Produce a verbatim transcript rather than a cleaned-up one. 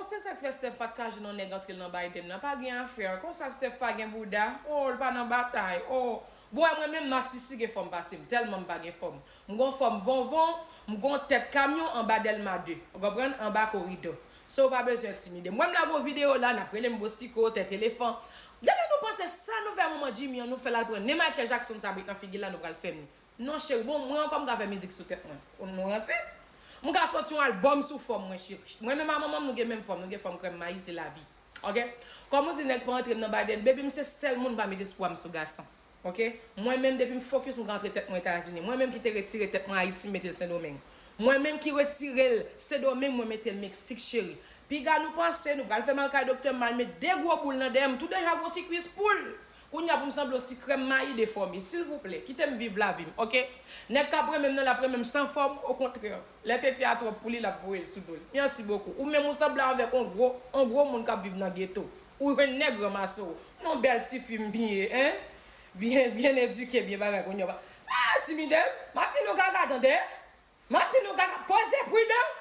Se sa k fè Steph pa t ka jwenn yon nèg antre l nan Biden nan. Pa gen afè. Konsa Steph pa gen bouda. Oh, l pa nan batay. Oh. Bon, mwen menm, masisi gen fòm pase m. Tèlman m pa gen fòm. M gon fòm vonvon, m gon tèt kamyon anba Dèlma de. Ou konprann? Anba koridò. So, ou pa bezwen entimide m. Mwen, m lage yon videyo la, n ap rele m bosiko, tèt elefan. Genlè nou panse sa nou fè manman Jimmy an, nou fè l al pran nen Michael Jackson sa met nan figi l la, nou pral fè m li. Non, cheri, bon, mwen ankò m ka fè mizik sou tèt mwen. Ou nou ranse? M ka soti yon albòm sou fòm mwen, cheri. Mwen menm a manman m, nou gen menm fòm, nou gen fòm krèm mayi, se lavi. Ok? Kòm ou di nèg pa antre m nan Biden, baby, m se sèl moun pa met espwa m sou gason. Ok? Mwen menm, depi m fokis, m ka antre tèt mwen Etazini. Mwen menm ki te retire tèt mwen Ayiti, m mete l Sendomeng. Mwen menm ki retire l Sendomeng, mwen mete l Meksik, cheri. Piga nou panse, nou pral fè m al kay doktè, m al met de gwo boul nan dèyè m, tou deja gon ti kwis poul. Kounye a pou m sanble yon ti krèm mayi defòme. Silvouplè, kite m viv lavi m, ok? Nèg k ap renmen m nan, l ap renmen m san fòm, okontrè. Lè tete a twòp pou li, l ap voye l sou do l. Mèsi bokou. Ou menm ou sanble avèk yon gwo, yon gwo moun k ap viv nan geto. Ou jwenn nèg ranmase w. Non, bèl tifi m byen, en? Byen, byen edike, byen bagay, kounye a. Ah, timide m. M ap di nou kaka, tande. M ap di nou kaka, poze pridan.